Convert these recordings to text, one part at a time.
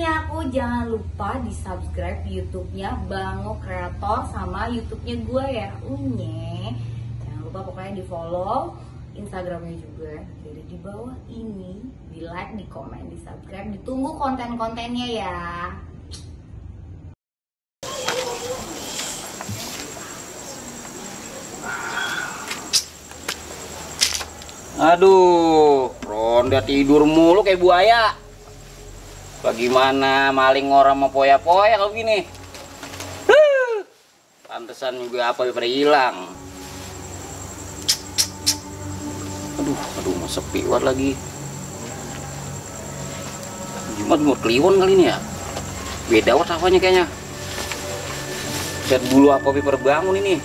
punya aku, jangan lupa di subscribe YouTube-nya Bango Kreator sama YouTube-nya gue ya, Jangan lupa pokoknya di follow Instagramnya juga. Jadi di bawah ini, di like, di komen, di subscribe, ditunggu konten-kontennya ya. Aduh, Ronda tidur mulu kayak buaya. Bagaimana maling orang mau poya-poya kalau gini? Pantesan juga apa pada hilang. Aduh, mau sepi banget lagi. Jumat mau Kliwon kali ini ya. Beda banget rasanya kayaknya. Lihat bulu apa pada bangun ini.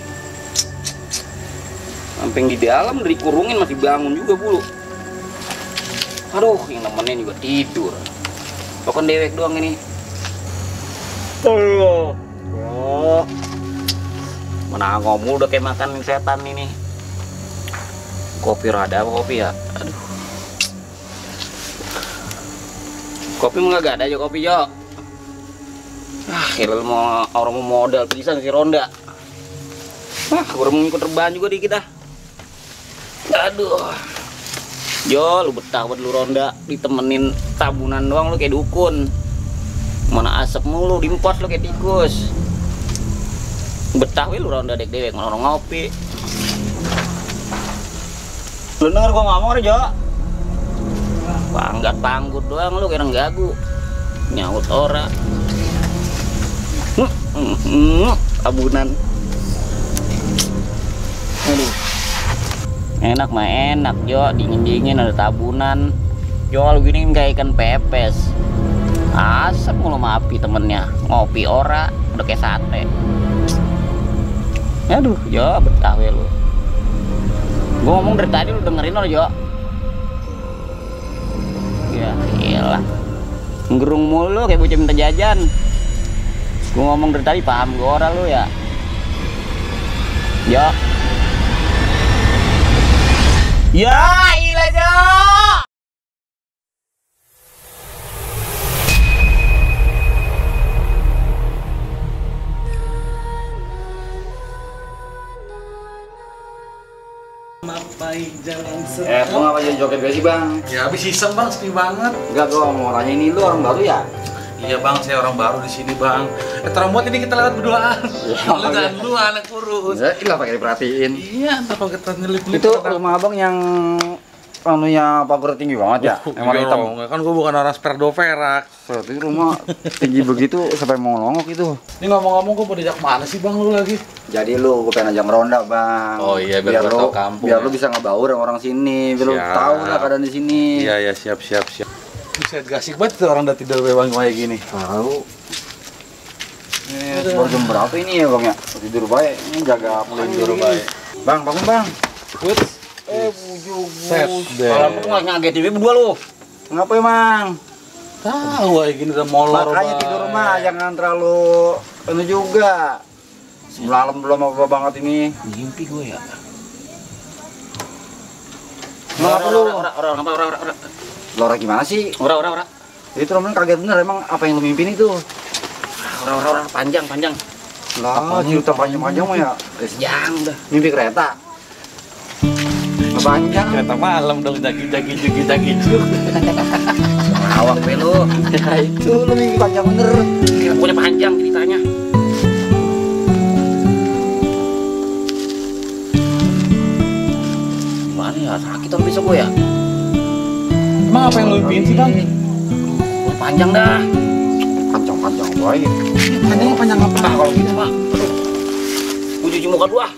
Sampai di dalam dikurungin masih bangun juga bulu. Aduh, yang nemenin juga tidur. Pokoknya dewek doang ini. Oh, mana ngomong udah kayak makan setan ini. Kopi rada apa kopi ya? Aduh. Kopi mah gak ada aja kopi Jo. Kira mau orang mau modal pisan si Ronda. Udah mau ikut rebahan juga dikit dah. Aduh. Jo, lu betah buat lu Ronda, ditemenin tabunan doang lu kayak dukun. Mana asap mulu, dimpos lu kayak tikus. Betah lu Ronda dek-dewek ngorong ngopi. Lu denger gua ngomong Jo? Panggat panggut doang lu kayak gagu. Nyaut ora. Tabunan. Aduh. Enak mah enak Jo, dingin-dingin ada tabunan. Jo lu gini kayak ikan pepes. Asap mulu sama api temennya. Ngopi ora, udah kayak sate. Aduh Jo, betah we lu. Gua ngomong dari tadi lu dengerin lo Jo. Ya iyalah. Ngerung mulu kayak bocah minta jajan. Gua ngomong dari tadi paham gua ora lu ya. Jo. Ya ilah Jo. Lu ngapa jadi joget gak sih bang? Ya habis iseng bang, sepi banget. Enggak, gua mau tanya ini lu orang baru ya? Iya bang, saya orang baru di sini bang. Teromot ini kita lewat berduaan. Lu jangan lu anak kurus. Ya, ilah pakai diperhatiin. Iya, entah kalau kita nyelip-nyelip. Itu rumah abang yang anunya pagar tinggi banget ya? Emang hitam. Kan gua bukan orang sperdo perak. Itu rumah tinggi begitu sampai mau nongok itu. Ini ngomong-ngomong gua mau diajak mana sih bang lu lagi? Jadi lu gua pengen ajak ngeronda bang. Oh iya, biar lu tahu kampung. Biar lu bisa ngebaur orang sini, biar lu tahu lah keadaan di sini. Iya, siap. Buset, gak asik banget orang udah tidur bang kayak gini. Tahu. Ini baru jam berapa ini ya bang ya? Tidur baik, ini jaga tidur baik. Bang, bangun bang. Wait. Bujug. Set deh. Kalau aku nggak ngagetin berdua lu. Kenapa emang? Tahu kayak gini udah molor. Makanya tidur mah jangan terlalu penuh juga. Semalam belum apa banget ini. Mimpi gue ya. Orang. Lora gimana sih? Ora. Itu temen kaget bener emang apa yang lu mimpin itu? Ora panjang. Lah, cerita panjang mah ya. Sejam udah. Mimpi kereta. Panjang. Kereta malam dong, jagi. Awak be lu. Ya itu lu mimpi panjang bener. Kira punya panjang ceritanya. Gimana ya? Sakit orang besok gua ya? Emang apa yang lu impiin sih bang? Aduh, panjang dah. Panjang baik. Panjang apa? Kalau gitu mah, aduh. Gua cuci muka dulu ah.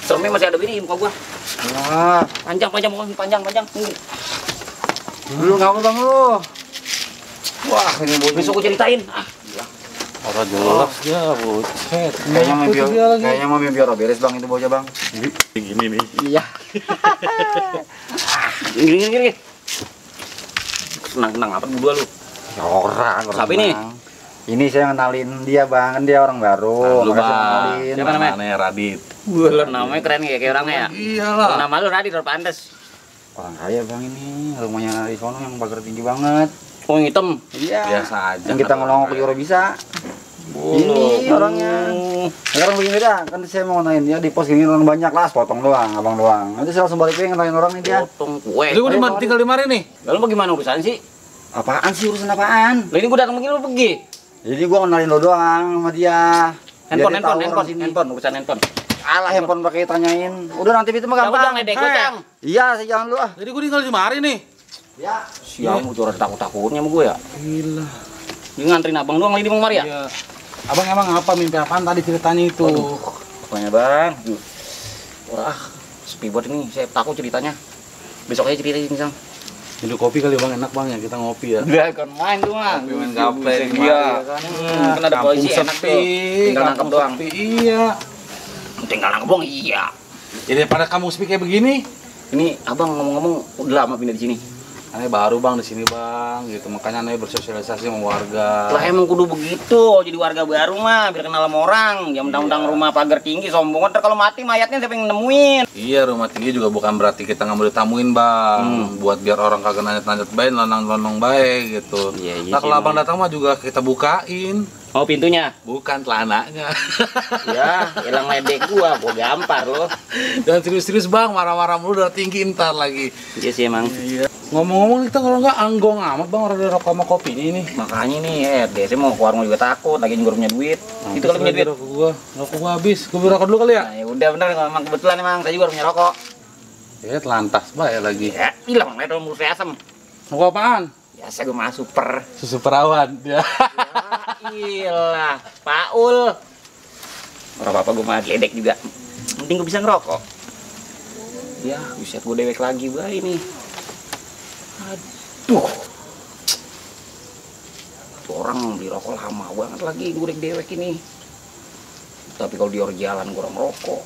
Seremnya masih ada begini muka gua. Wah, panjang. Lu ngapa bang lu? Wah, ini besok gua ceritain. Orang jelas ya, buset. Kayaknya mau mimpi orang beres bang itu bocah bang. Gini nih. Iya. Gini. Senang apa berdua lu? Orang. Siapa ini? Ini saya kenalin dia bang, kan dia orang baru. Lu bang. Siapa namanya? Namanya Radit. Namanya keren kayak orangnya ya? Iyalah. Nama lu Radit, udah pantes. Orang kaya bang ini, rumahnya di sono yang pagar tinggi banget. Oh yang hitam. Iya. Biasa aja. Yang kita ngelongok juga bisa. Ini orangnya. Sekarang begini dah, kan saya mau nanya dia di pos gini orang banyak lah, potong doang, abang doang. Nanti saya langsung balik lagi ngelain orang nih dia. Potong kue. Lu tinggal di mari nih. Lalu bagaimana urusan sih? Apaan sih urusan apaan? Lah ini gua datang begini lu pergi. Jadi gua kenalin lo doang sama dia. Handphone, urusan handphone. Alah handphone pakai tanyain. Udah nanti itu mah Cabut gampang. dong, ledek gua, Cang. Iya, saya jangan lu ah. Jadi gua tinggal di mari nih. Ya. Siang gua curhat takut-takutnya sama gua ya. Gila. Ini nganterin abang doang lagi di Bang Mari ya? Iya. Abang emang apa mimpi apaan tadi ceritanya itu? Aduh, pokoknya bang. Wah, sepi buat ini. Saya takut ceritanya. Besok aja ceritain Sang. Minum kopi kali bang, enak bang ya kita ngopi ya. Udah kan main tuh mah. Kopi main gaple. Iya. Kan ada polisi enak tuh. Tinggal nangkep doang. Iya. Tinggal nangkep doang iya. Jadi pada kamu sepi kayak begini? Ini abang ngomong-ngomong udah lama pindah di sini. Aneh baru bang di sini bang, gitu makanya aneh bersosialisasi sama warga. Lah emang kudu begitu, jadi warga baru mah biar kenal sama orang. Yang mentang-mentang rumah pagar tinggi sombong, ntar kalau mati mayatnya siapa yang nemuin? Iya rumah tinggi juga bukan berarti kita nggak mau ditamuin bang, buat biar orang kagak nanya-nanya baik, lonong-lonong baik gitu. Iya, nah kalau abang datang mah juga kita bukain. Oh pintunya? Bukan celananya. Ya, hilang ledek gua gampar loh. Dan serius-serius bang, marah-marah mulu udah tinggi ntar lagi. Iya sih emang. Iya. Ngomong-ngomong kita kalau nggak anggong amat bang orang ada rokok sama kopi ini. Makanya nih, saya mau ke warung juga takut, lagi juga punya duit. Nah, Itu kalau punya duit. Rokok gua habis. Gua beli rokok dulu kali ya. Nah, ya udah bener, memang kebetulan emang saya juga punya rokok. Ya telantas baik lagi. Ya, hilang ledek mulut saya asem. Rokok apaan? Biasa gue mah super. Susu perawan. Ya. Gila, Paul. Ora apa-apa gue mah ledek juga. Penting gue bisa ngerokok. Ya, buset gue dewek lagi bae ini. Aduh. Tuh orang beli rokok lama banget lagi gue dewek ini. Tapi kalau di orang jalan gue orang rokok.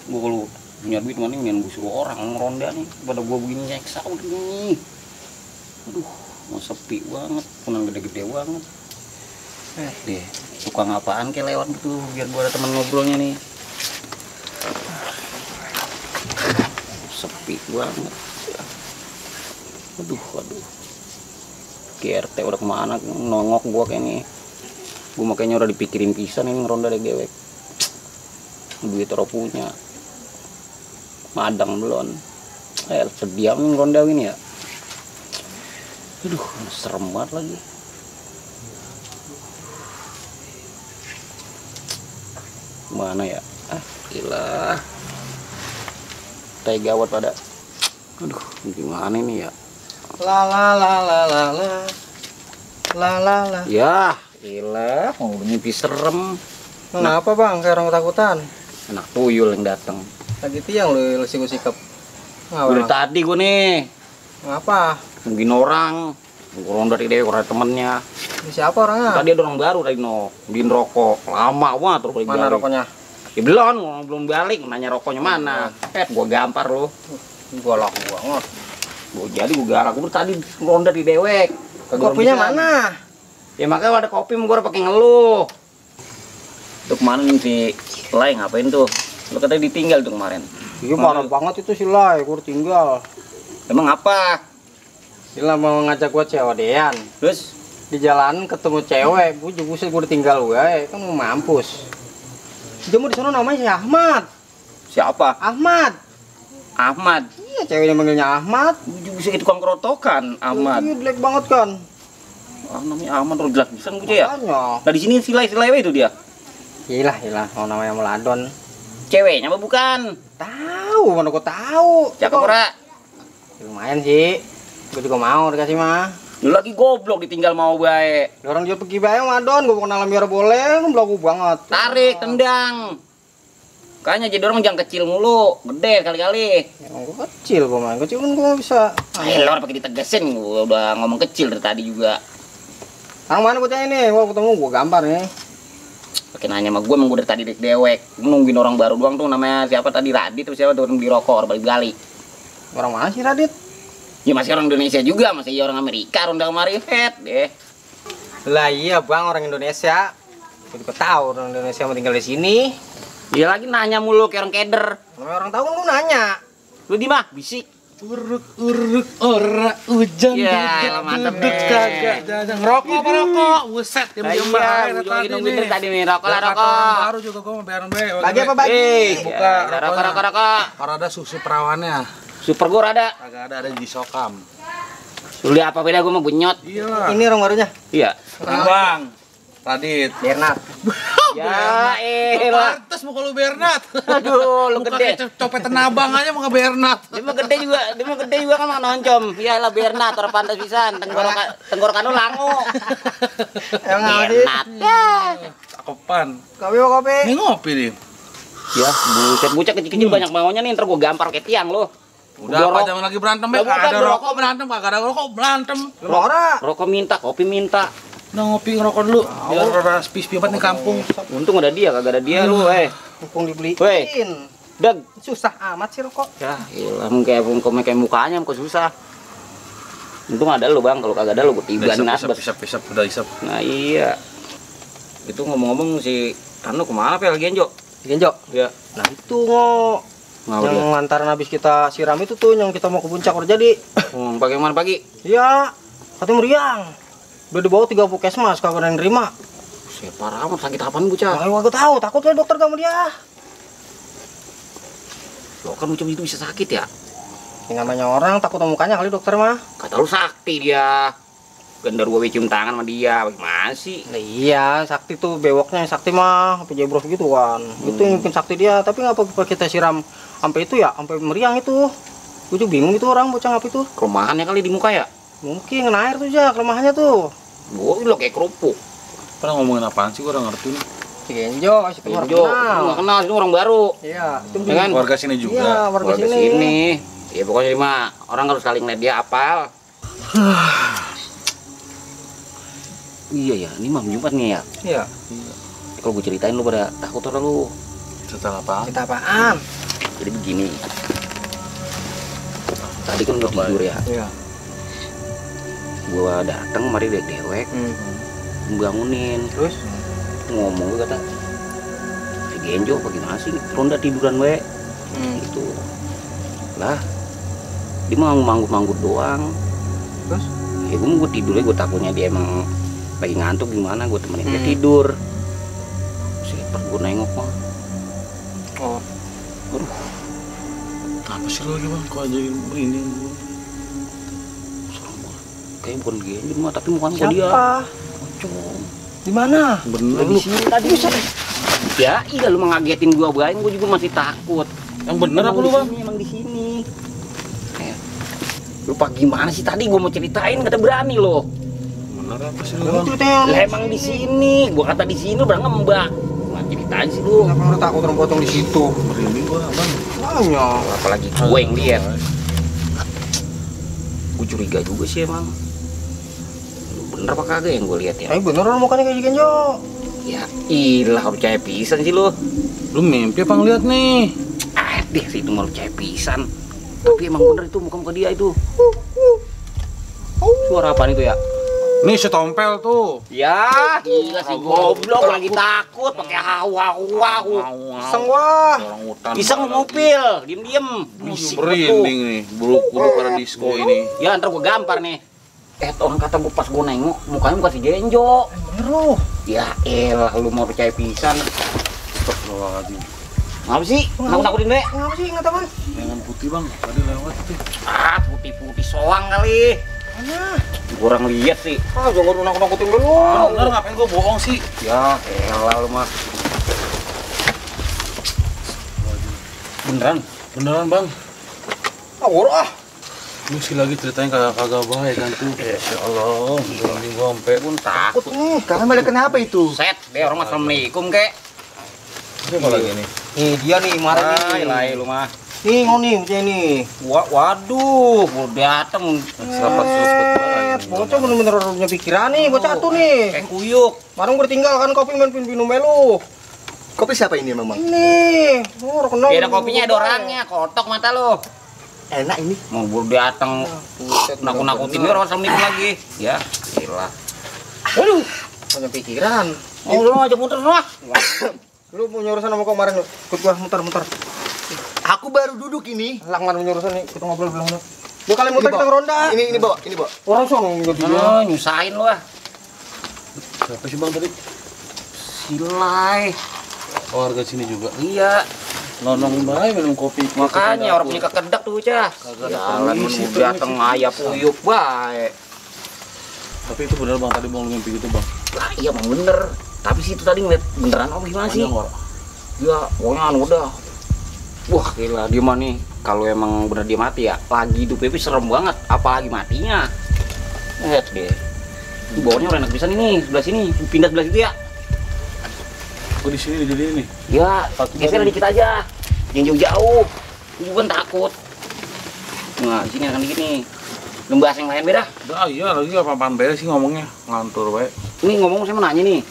Gue kalau punya duit mana yang gue suruh orang ngeronda nih pada gue begini nyeksa nih. Aduh, mau sepi banget, punan gede-gede banget. Deh, tukang apaan kayak lewat gitu biar gue ada teman ngobrolnya nih. Sepi banget. Aduh. GRT udah kemana nongok gue kayak nih. Gue makanya udah dipikirin pisan ini ngeronda dewek. Duit orang punya. Madang belum. Sediam ronda ini ya. Aduh, serem banget lagi. Mana ya? Gila. Gawat pada. Aduh, gimana ini ya? La. Ya, gila, mau mimpi serem. Kenapa bang? Kayak orang ketakutan. Anak tuyul yang datang. Lagi tiang lu sikap. Udah tadi gue nih. Ngapa? Mungkin orang. Gue ronda di dewe, orang temennya. Ini siapa orangnya? Tadi ada orang baru tadi no. Beliin rokok. Lama banget terus Mana balik. rokoknya? Ya belum balik, nanya rokoknya mana. Gue gampar lo. Golok banget. Gue jadi gue galak, gue tadi ronda di dewek. Kopinya mana? Ya makanya ada kopi, gue udah pakai ngeluh. Tuh kemarin si Lai ngapain tuh? Lo katanya ditinggal tuh kemarin. Iya marah banget itu si Lai, gue tinggal. Emang apa? Sila mau ngajak gue cewekan. Terus? Di jalan ketemu cewek, buset gue ditinggal gue, kan mau mampus. Dia mau di sana namanya si Ahmad. Siapa? Ahmad. Iya ceweknya manggilnya Ahmad. Bisa itu tukang kerotokan, Ahmad. Iya jelek banget kan. Namanya Ahmad terus jelas-jelasan gue ya. Makanya. Nah di sini si Lai itu dia. Iyalah, mau namanya Meladon. Ceweknya apa bukan? Tahu, mana gua tahu. Cakep ora? Lumayan sih. Gua juga mau dikasih mah. Lu lagi goblok ditinggal mau baik. Orang dia pergi bae Meladon, gua kenal biar boleh, belagu banget. Tarik, tendang. Kayaknya jadi orang jangan kecil mulu, gede kali-kali. Emang gua kecil gua mah. Kecil kan gua bisa. Lo pakai ditegesin, gua udah ngomong kecil dari tadi juga. Sekarang mana bocah ini? Gua ketemu gua gambar nih. Pakai nanya sama gue, emang gue dari tadi dewek. Gue nungguin orang baru doang tuh, namanya siapa tadi Radit tuh siapa tuh orang beli rokok, orang balik. Orang mana sih Radit? Ya masih orang Indonesia juga, masih orang Amerika, ronda kemarin head deh. Lah iya bang, orang Indonesia. Gua juga tahu orang Indonesia mau tinggal di sini. Dia lagi nanya mulu kayak orang keder. Namanya orang tahu kan gua nanya. Lu di mah bisik. Uruk ora hujan Ya, mantap deh. kagak jajan. Ngerokok apa rokok? Buset, diam-diam bae Iya, tadi nungguin nih. tadi nih rokok lah Kata rokok. orang baru juga gua mau bayaran bae. Bagi apa bagi? Buka Rokok. Parada susu perawannya. Super gua ada. Kagak ada di Sokam. Lu lihat apa beda gua mau bunyot. Iya lah. Ini orang barunya. Iya. Bang. Radit. Bernat. Ya elah. Pantes muka lu Bernat. Aduh, lu Muka gede. kayak copetan abang aja muka Bernat. Dia mah gede juga kan mah noncom. Iyalah Bernat orang pantas pisan. Tenggorokan lu langu. Emang apa sih? Bernat. Ya. Cakepan. Kopi mau kopi. Ini ngopi nih. Ya, buset bocah kecil-kecil banyak bangunnya nih, ntar gua gampar kayak tiang lo. Udah apa jangan lagi berantem Udah, Kagak ada bukan, rokok berantem, kagak ada rokok berantem. Lu mau ora? Rokok minta, kopi minta. Udah ngopi ngerokok dulu. Biar rada sepi-sepi banget nih kampung. Untung ada dia, kagak ada dia lu, Mumpung dibeliin. Weh. Dag. Susah amat sih rokok. Ya, iyalah kayak mukanya muka susah. Untung ada lu, Bang. Kalau kagak ada lu gua tiban asbes. Isap, udah isap. Nah, iya. Itu ngomong-ngomong si Tanu kemana Pel lagi Enjo? Genjo. Ya. Nah itu ngo. Ngapa Yang lantaran habis kita siram itu tuh yang kita mau ke puncak udah jadi. Bagaimana pagi? Iya. Katanya meriang. Udah dibawa 3 puskesmas kagak ada yang nerima. Saya parah amat, sakit apaan bocah? Makanya gua tahu, takut lah dokter kamu dia. Lo kan macam itu bisa sakit ya? Yang namanya orang takut sama mukanya kali dokter mah. Kata lu sakti dia. Gendar gua cium tangan sama dia, bagaimana sih? Nah, iya, sakti tuh bewoknya yang sakti mah, sampai jebros gitu kan. Itu yang bikin sakti dia, tapi ngapa kita siram sampai itu ya, sampai meriang itu. Gua juga bingung itu orang bocah ngapa itu. Kelemahannya kali di muka ya? Mungkin kena air tuh aja kelemahannya tuh. Gua lo kayak kerupuk. Pernah ngomongin apaan sih gua udah ngerti nih. Si Genjo, si Timur Enjo, kenal. lu nggak kenal, itu orang baru. Iya, itu Ya kan? Warga sini Iya, juga. warga Keluarga sini. Ya pokoknya mah orang harus saling ngeliat dia apal. Iya ya, ini malam Jumat nih ya. Iya. Kalau gue ceritain lu pada takut orang lu. Cerita apaan? Kita apaan? Jadi begini. Tadi kan udah tidur ya. Iya. Gua datang mari dewek, bangunin. Terus? Ngomong gue kata, si Genjo apa gimana sih? Ronda tiduran we. Gitu. Lah, dia mau manggut-manggut doang. Terus? Ya gue tidurnya, gue takutnya dia emang lagi ngantuk gimana, gue temenin dia tidur. Seliper gue nengok mah. Oh. Aduh, Apa sih lu lagi bang? Kok aja merinding? serem banget. Kayaknya bukan Genjo mah, tapi bukan kok dia. Siapa? Pocong. Di mana? Bener Di lu. sini tadi. Ya, iya lu mengagetin gua bayang, gua juga masih takut. Yang bener apa lu bang? Emang di sini. Lupa gimana sih tadi gua mau ceritain kata berani lo. Bener apa sih lu Kamu bang? ceritanya Lah emang di sini, gua kata di sini udah ngembak. Nggak ceritain sih lu. kenapa lu takut orang potong di situ? Merinding gua bang. Makanya. Apalagi gue yang lihat. Gua curiga juga sih emang. Lu bener apa kagak yang gua lihat ya? Tapi bener orang mukanya kayak Genjo. Ya ilah, percaya pisan sih lu. Lu mimpi apa ngeliat nih? Ah deh sih itu mau percaya pisan. Tapi emang bener itu muka-muka dia itu. Suara apaan itu ya? Nih setompel tuh. Ya, gila sih goblok lagi takut pakai hawa. Iseng wah. Orang hutan. Pisang ngupil, diem-diem. Berisik Merinding nih, bulu-bulu pada disco ini. Ya ntar gua gampar nih. Orang kata gua pas gua nengok mukanya muka si Genjo. Bener lu. Ya elah lu mau percaya pisan. Astagfirullahaladzim. Ngapa sih? Nakut-nakutin gue? Kenapa sih ingat apaan? Dengan putih bang, tadi lewat itu. Ah, putih-putih soang kali. Mana? Orang lihat sih. Ah, jangan nakut-nakutin dulu. Bener ngapain gua bohong sih? Ya elah lu mah. Beneran? Beneran bang. Ah, Lu sih lagi ceritanya kagak baik kan tuh. Ya Allah, merinding gua sampai Pun takut. Nih, kalian balik kenapa itu? Set, deh orang assalamualaikum kek. apa lagi nih? nih dia nih kemarin nih. Lai lu mah. Nih ngoni punya nih. Waduh, gua dateng. Bocah bener-bener punya pikiran nih, bocah tuh nih. Kayak kuyuk. Kemarin gue tinggal kan kopi main minum melu. Kopi siapa ini memang? Ini, oh kenal. Beda kopinya ada orangnya, kotok mata lu. Enak ini. Mau gua dateng nakut-nakutin dia orang assalamualaikum lagi. Ya, gila. Aduh, punya pikiran. Mau lu ngajak muter lah. Lu punya urusan sama kau kemarin, ikut gua muter-muter. Aku baru duduk ini. Langgar menyurusan nih, kita ngobrol belum. Dua kali muter Ini, kita Bang. ronda. Ini bawa, ini bawa. Orang sono enggak dia. Oh, nyusahin lu ah. Siapa sih bang tadi? Silai. Oh, harga sini juga. Iya. Nonong bae minum kopi. Makanya orang punya kekedak tuh, Cah. Jalan komisi menunggu tuh, dateng ini. ayap uyup bae. Tapi itu benar bang, tadi bang lu mimpi gitu bang. Lah iya emang bener. Tapi situ tadi ngeliat beneran apa gimana sih? Panjang, Wak. Ya, pokoknya anu udah. Wah gila dia mah nih. Kalau emang bener dia mati ya, lagi hidup Pepe serem banget. Apalagi matinya. Lihat deh. Ini bawahnya udah enak bisa nih, sebelah sini. Pindah sebelah situ ya. Oh di sini jadi ini. Ya, geser dikit aja. Yang jauh-jauh. Gue juga kan takut. Nah, di sini akan dikit nih. Lembah yang lain beda. Dah iya lagi apa-apaan beres sih ngomongnya. Ngantur bae. Ini ngomong saya mau nanya nih.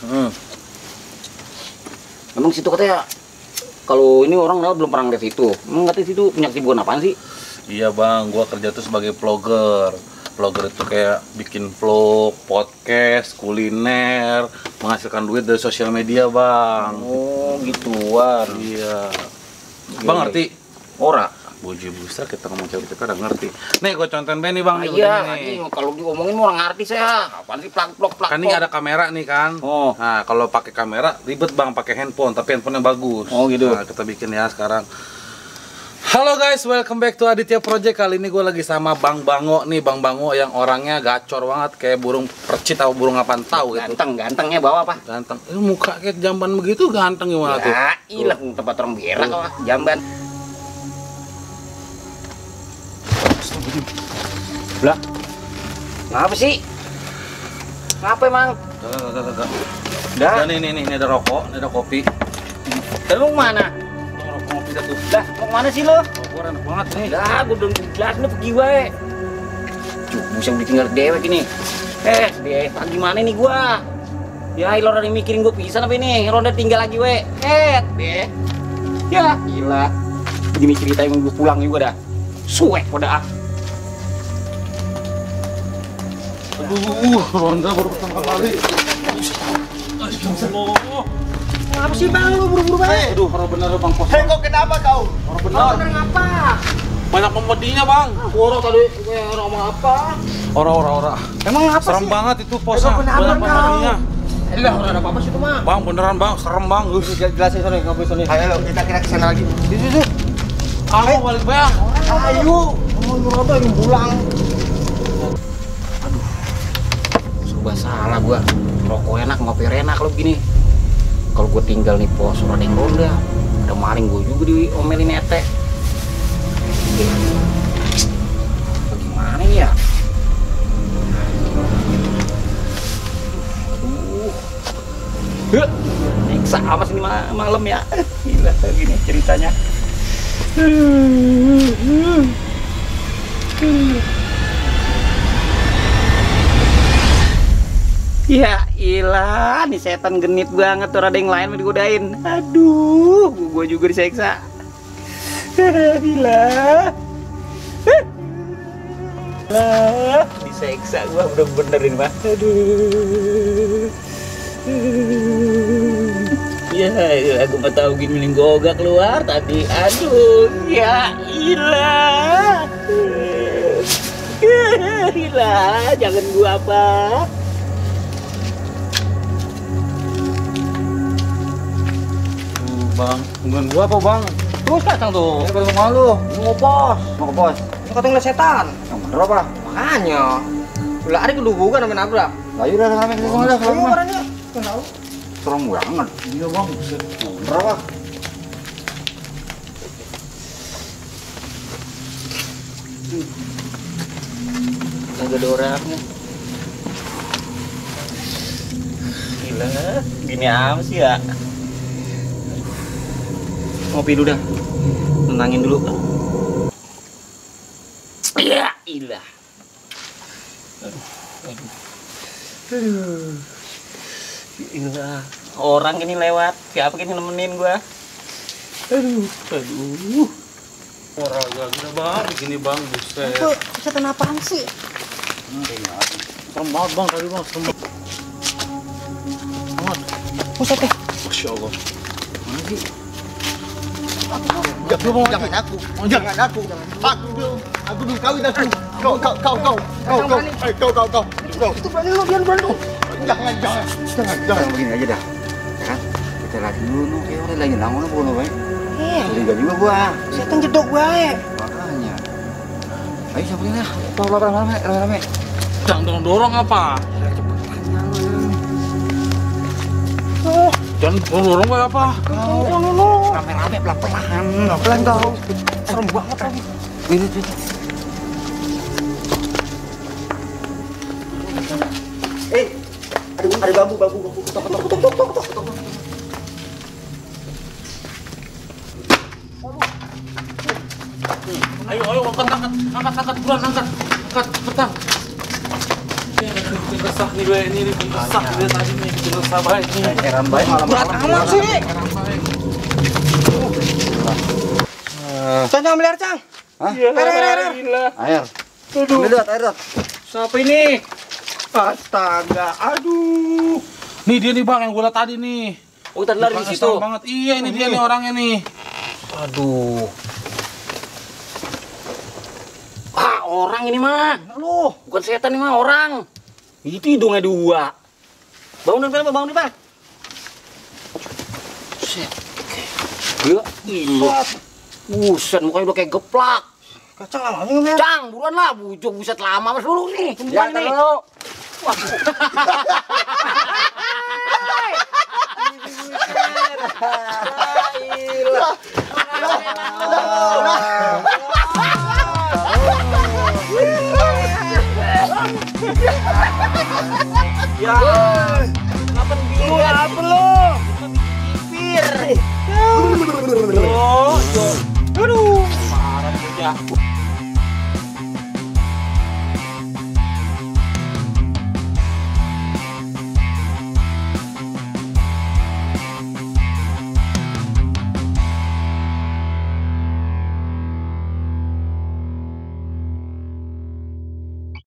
Emang situ katanya kalau ini orang lewat belum pernah ngeliat situ. Emang katanya situ punya kesibukan apaan sih? Iya bang, gua kerja tuh sebagai vlogger. Vlogger itu kayak bikin vlog, podcast, kuliner, menghasilkan duit dari sosial media bang. Oh, gituan. Iya. Bang ngerti? Ora. Buji busa kita ngomong cewek kita udah ngerti. Nih gua contohin nih bang. Ah, nih, iya, begini nih. anjing kalau diomongin mau orang artis ya. Apaan sih plak-plok. Kan ini ada kamera nih kan. Oh. Nah kalau pakai kamera ribet bang, pakai handphone. Tapi handphonenya bagus. Oh, gitu. Nah kita bikin ya sekarang. Halo guys, welcome back to Aditya Project. Kali ini gue lagi sama Bang Bango nih, Bang Bango yang orangnya gacor banget kayak burung percit atau burung apaan tahu gitu. Gantengnya bawa apa? Ganteng. Ini muka kayak jamban begitu ganteng gimana tuh? Ya, ilah tempat orang berak lah, jamban. Lah. Ngapa sih? Ngapa emang? Gak. Dah. Nih ada rokok, ini ada kopi. Lu mau mana? Rokok ngopi dah tuh. Lah, mau kemana sih lo? Rokok enak banget nih. Lah, gua udah jelas lu pergi wae. Cuk, bisa ditinggal dewek ini. Deh, gimana nih gua? Ya, lo udah mikirin gua pisan apa ini? Lo udah tinggal lagi we. Deh. Ya, gila. Begini cerita yang gua pulang juga dah. Suek pada ah. Aduh, Ronda baru pertama kali. Apa sih Bang lu buru-buru banget? Aduh, orang bener bang pos. Hei, kau kenapa kau? Orang bener. Bener ngapa? Banyak komedinya bang. Orang tadi orang ngomong apa? Orang. Emang apa Serem sih? banget itu posnya. Kenapa Banyak kau? komedinya. Lah, orang ada apa-apa sih itu mah? Bang beneran bang, serem bang. Jelasin sono, enggak boleh sono. Ayo, kita kira kesana lagi. Situ. Kamu balik bang. Ayo, mau ngeroda yang pulang. Serba salah gua. Rokok enak, ngopi enak kalau begini. Kalau gua tinggal nih pos, ada yang ronda. Ada maling gua juga diomelin ete. Bagaimana ya? Aduh. Nyiksa amat ini malam ya. Gila gini ceritanya. Ya ilah, nih setan genit banget tuh, ada yang lain mau digodain. Aduh, gua juga diseksa. Gila. Lah, diseksa gua bener-bener ini mah. Aduh. Ya, aku nggak tahu gini gogak keluar tadi. Aduh, ya ilah. Ilah, jangan gua apa. Bang, bukan gua apa bang? Terus datang tuh. Ini ke rumah lu. Mau pos. Mau ke pos. Lu kata ngeliat setan. Yang bener apa? Makanya. Lah ada kedubukan sama nabrak. Lah yaudah kami ke rumah dah. Ayo orangnya. Enggak tahu. Serem banget. Iya bang, buset. Bener apa? Kagak ada orangnya. Gila, gini amat sih ya. Ngopi dulu dah, tenangin dulu. Ya ilah. Aduh. Ilah, orang ini lewat. Siapa ini nemenin gua? Aduh. Orang gila bang, di sini bang, buset. Itu setan apaan sih? Serem banget bang tadi bang, serem banget. Buset deh. Masya Allah. Mana sih? Coba mau Jangan aku. Jangan aku. Aku belum kawin aku. Kau. Itu berani lu, dia berani lu. Jangan. Jangan begini aja dah. Ya kan? Kita latih dulu kayak orang lagi nanggung bunuh baik. Curiga juga gua. Setan jedok bae. Makanya. Ayo sabarin ya. Rame. Jangan dorong apa? Jangan dorong kayak apa? Rame-rame pelan-pelan. Pelan kau. Serem banget lagi. Ini. Ada bambu. Tok. Ayo, angkat, buruan, angkat, petang. Ini resah nih gue, ini resah gue tadi nih, resah baik nih. Heran baik malam-malam. Aman sih. Cang, ambil air, Cang. Hah? Air. Gila. Air. Aduh. Air dot. Siapa ini? Astaga, aduh. Nih dia nih bang yang gue liat tadi nih. Oh, tadi lari di situ. Serem banget. Iya, ini dia nih orangnya nih. Aduh. Ah, orang ini mah. Loh, Bukan setan ini mah, orang. Itu hidungnya 2. Bangun Pak. Set. Ya, iya. Buset, mukanya udah kayak geplak. kacang lama nih. Cang, buruan lah, bujuk buset lama mas dulu nih. Ya, Nih. dulu. Ya, kenapa bingung ya? Apa lo? Pir. Aduh, marah dia.